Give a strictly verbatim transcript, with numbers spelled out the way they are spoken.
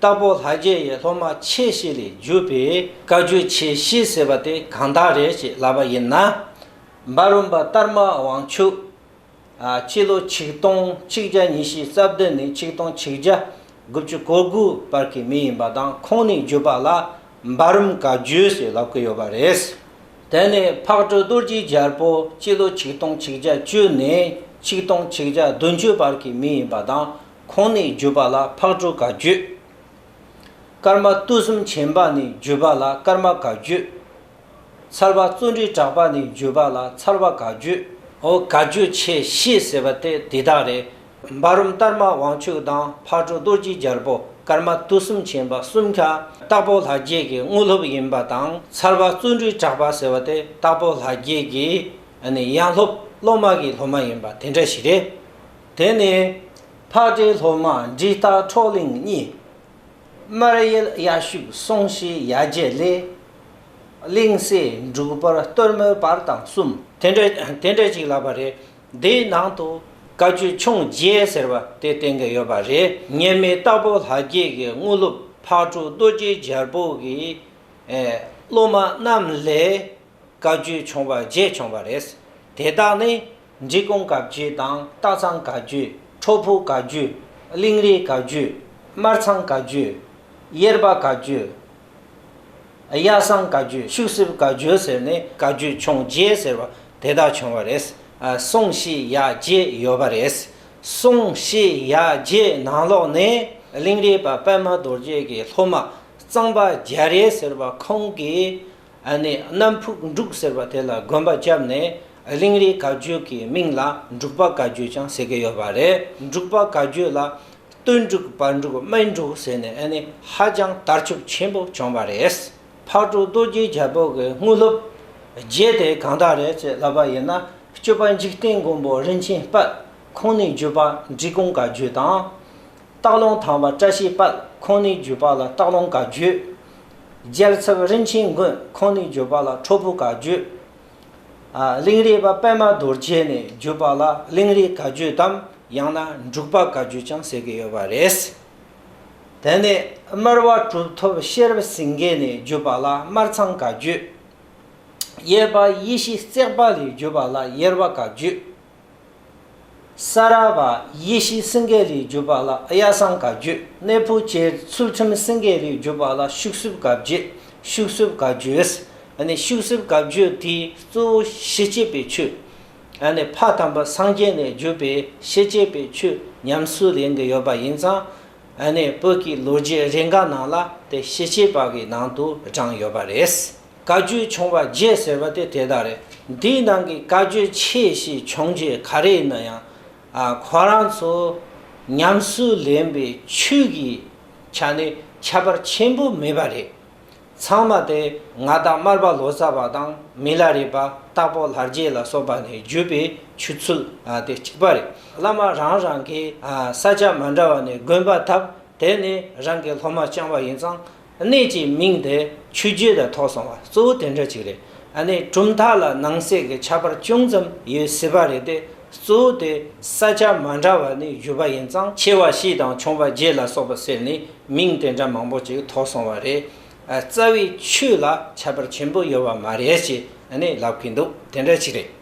དྭགས་པོ་ལྷ་རྒྱལ་ཡི་སློབ་མ་ཆེ་བཞི་ལས་བརྒྱུད་པའི་བཀའ་བརྒྱུད་ཆེ་བཞི་ཟེར་བ་དེ་གང་དག་རེད་ཅེས་ལབ་པ་ཡིན་ན། འབའ་རོམ་པ་ཏརྨ་དབང་ཕྱུག་ཨ། སྤྱི་ལོ་ཆིག་སྟོང་གཅིག་བརྒྱ་ཉི་ཤུ་རྩ་བདུན་ནས་ཆིག་སྟོང་གཅིག་བརྒྱ་དགུ་བཅུ་གོ་དགུ་བར་གྱི་མི་ཡིན་པ་དང་། ཁོང་ནས་བརྒྱུད་པ་ལ་འབའ་རོམ་བཀའ་བརྒྱུད་ཞེས་ལབ་ཀྱི་ཡོད་པ་རེད། དེ་ནས་ཕག་གྲུ་རྡོ་རྗེ་རྒྱལ་པོ་སྤྱི་ལོ་ཆིག་སྟོང་གཅིག་བརྒྱ་བཅུ་ནས་ཆིག་སྟོང་གཅིག་བརྒྱ་བདུན་ཅུ་བར་གྱི་མི་ཡིན་པ་དང་། ཁོང་ནས་བརྒྱུད་པ་ལ་ཕག་གྲུ་བཀའ་བརྒྱུད། ཀརྨ་དུས་གསུམ་མཁྱེན་པ་ནས་བརྒྱུད་པ་ལ་ཀརྨ་བཀའ་བརྒྱུད། ཚལ་པ་བརྩོན་འགྲུས་གྲགས་པ་ནས་བརྒྱུད་པ་ལ་ཚལ་པ་བཀའ་བརྒྱུད། འོ། བཀའ་བརྒྱུད་ཆེ་བཞི་ཟེར་བ་དེ་དེ་དག་རེད། འབའ་རོམ་ཏརྨ་དབང་ཕྱུག་དང་། ཕག་གྲུ་རྡོ་རྗེ་རྒྱལ་པོ། ཀརྨ་དུས་གསུམ་མཁྱེན་པ་གསུམ་ཀ་དྭགས་པོ་ལྷ་རྒྱལ་གྱི་དངོས་སློབ་ཡིན་པ་དང་། ཚལ་པ་བརྩོན་འགྲུས་གྲགས་པ་ཟེར་བ་དེ་དྭགས་པོ་ལྷ་རྒྱལ་གྱི་ཡང་སློབ་སློབ་མ་གི་སློབ་མ་ཡིན་པ་དེ་འདྲ་ཞིག་རེད། དེ་ནས་ཕག་གྲུའི་སློབ་མ་འབྲི་སྟག་ཁྲོ་གླིང་གཉིས། སྨར་ཡུལ་ཡ་ཤུག་སོང་ཤི་ཡ་རྗེ་ལས། གླིང་སྲས་འབྲུག་པར་སྟོད་སྨད་བར་དང་གསུམ། དེ་འདྲ་དེ་འདྲ་ཅིག་ལབ་པ་རེད། འདིའི་ནང་དུ་བཀའ་བརྒྱུད་ཆུང་བརྒྱད་ཟེར་བ་དེ་བསྟན་གྱི་ཡོད་པ་རེད། ངེས་མེད་དྭགས་པོ་ལྷ་རྒྱལ་གྱི་དངོས་སློབ་ཕག་གྲུ་རྡོ་རྗེ་རྒྱལ་པོ་གི་ཨེ་སློབ་མ་རྣམས་ལས། བཀའ་བརྒྱུད་ཆུང་བ་བརྒྱད་བྱུང་བ་རེད། དེ་དག་ནི། འབྲི་གུང་བཀའ་བརྒྱུད་དང་། སྟག་ཚང་བཀའ་བརྒྱུད། ཁྲོ་ཕུ་བཀའ་བརྒྱུད། གླིང་རས་བཀའ་བརྒྱུད། སྨར་ཚང་བཀའ་བརྒྱུད། གཡེར་པ་བཀའ་བརྒྱུད། གཡའ་བསང་བཀའ་བརྒྱུད། ཤུག་གསེབ་བཀའ་བརྒྱུད་ཟེར་ནས་བཀའ་བརྒྱུད་ཆུང་བརྒྱད་ཟེར་བ་དེ་དག་བྱུང་བ་རེད། ཨ། སོང་ཤི་ཡ་བརྒྱད་ཡོད་པ་རེད། སོང་ཤི་ཡ་བརྒྱད་ནང་ལོགས་ནས་གླིང་རས་པ་པདྨ་རྡོ་རྗེ་གི་སློབ་མ་གཙང་པ་རྒྱ་རས་ཟེར་བ་ཁོང་གིས། ཨ་ནི་གནམ་ཕུག་འབྲུག་ཟེར་བ་དེ་ལ་དགོན་པ་བརྒྱབ་ནས། གླིང་རས་བཀའ་བརྒྱུད་ཀྱི་མིང་ལ་འབྲུག་པ་བཀའ་བརྒྱུད་ཀྱང་ཟེར་གྱི་ཡོད་པ་རེད། འབྲུག་པ་བཀའ་བརྒྱུད་ལ་སྟོད་འབྲུག་བར་འབྲུག་སྨད་འབྲུག་ཟེར་ནས། ཨ་ནི་ཧ་ཅང་དར་ཁྱབ་ཆེན་པོ་བྱུང་བ་རེད། ཕག་གྲུ་རྡོ་རྗེ་རྒྱལ་པོ་གི་དངོས་སློབ་བརྒྱད་དེ་གང་དག་རེད་ཅེས་ལབ་པ་ཡིན་ན། སྐྱོབ་པ་འཇིག་རྟེན་མགོན་པོ་རིན་ཆེན་དཔལ། ཁོང་ནས་བརྒྱུད་པ་འབྲི་གུང་བཀའ་བརྒྱུད་དང་། སྟག་ལུང་ཐང་པ་བཀྲ་ཤིས་དཔལ། ཁོང་ནས་བརྒྱུད་པ་ལ་སྟག་ལུང་བཀའ་བརྒྱུད། རྒྱལ་ཚབ་རིན་ཆེན་མགོན། ཁོང་ནས་བརྒྱུད་པ་ལ་ཁྲོ་ཕུ་བཀའ་བརྒྱུད། ཨ། གླིང་རས་པ་པདྨ་རྡོ་རྗེ་ནས་བརྒྱུད་པ་ལ་གླིང་རས་བཀའ་བརྒྱུད་དམ། ཡང་ན་འབྲུག་པ་བཀའ་བརྒྱུད་ཀྱང་ཟེར་གྱི་ཡོད་པ་རེད། དེ་ནས་སྨར་བ་གྲུབ་ཐོབ་ཤེས་རབ་སེང་གེ་ནས་བརྒྱུད་པ་ལ་སྨར་ཚང་བཀའ་བརྒྱུད། གཡེར་པ་ཡེ་ཤེས་བརྩེགས་པ་ལས་བརྒྱུད་པ་ལ་གཡེར་པ་བཀའ་བརྒྱུད། ས་ར་བ་ཡེ་ཤེས་སེང་གེ་ལས་བརྒྱུད་པ་ལ་གཡའ་བསང་བཀའ་བརྒྱུད། གནས་ཕུག་བཅས་ཚུལ་ཁྲིམས་སེང་གེ་ལས་བརྒྱུད་པ་ལ་ཤུག་གསེབ་བཀའ་བརྒྱུད། ཤུག་གསེབ་བཀའ་བརྒྱུད། ཨ་ནི་ཤུག་གསེབ་བཀའ་བརྒྱུད་དེ་གཙོ་བོ་ཞི་བྱེད་པའི་ཆོས། ཨ་ནི་ཕ་དམ་པ་སངས་རྒྱས་ནས་བརྒྱུད་པའི་ཞི་བྱེད་པའི་ཆོས་ཉམས་སུ་ལེན་གྱི་ཡོད་པ་ཡིན་ཙང་། ཨ་ནི་བོད་ཀྱི་ལོ་རྒྱུས་རེ་འགའ་ནང་ལ་དེ་ཞི་བྱེད་པ་གི་ནང་དུ་བགྲངས་ཡོད་པ་རེད། བཀའ་བརྒྱུད་ཆུང་བ་བརྒྱད་ཟེར་བ་དེ་དེ་དག་རེད། འདིའི་ནང་གི་བཀའ་བརྒྱུད་ཆེ་ཞེས་ཆུང་བརྒྱད་ག་རེ་ཡིན་ན་ཡང་། ཨ། ཁོ་རང་ཚོ་ཉམས་སུ་ལེན་པའི་ཆོས་ཀྱི་ཆ་ནས་ཁྱད་པར་ཆེན་པོ་མེད་པ་རེད། ཚང་མ་དེ་ང་དང་སྨར་པ་ལོ་ཙཱ་བ་དང་མི་ལ་རས་པ། དྭགས་པོ་ལྷ་རྗེ་ལ་སོགས་པ་ནས་བརྒྱུད་པའི་ཆོས་ཚུལ། ཨ། དེ་གཅིག་པ་རེད། བླ་མ་རང་རང་གིས། ཨ། ས་ཆ་མ་འདྲ་བ་ནས་དགོན་པ་བཏབ། དེ་ནས་རང་གི་སློབ་མ་བསྐྱངས་པ་ཡིན་ཙང་། གནས་ཀྱི་མིང་དེ་ཆོས་བརྒྱུད་ལ་ཐོགས་སོང་བ་གཙོ་བོ་དེ་འདྲ་ཅིག་རེད། ཨ་ནི་གྲུབ་མཐའ་ལ་ནང་གསེས་ཀྱི་ཁྱད་པར་ཅུང་ཙམ་ཡོད་སྲིད་པ་རེད་དེ། གཙོ་བོ་དེ་ས་ཆ་མ་འདྲ་བ་ནས་བརྒྱུད་པ་ཡིན་ཙང་། ཆེ་བ་བཞི་དང་ཆུང་བ་བརྒྱད་ལ་སོགས་པ་ཟེར་ནས་མིང་དེ་འདྲ་མང་པོ་ཅིག་ཐོགས་སོང་བ་རེད། ཨ། རྩ་བའི་ཆོས་ལ་ཁྱད་པར་ཆེན་པོ་ཡོད་པ་མ་རེད་ཅེས་ཨ་ནི་ལབ་ཀྱི་འདུག་དེ་འདྲ་ཅིག་རེད།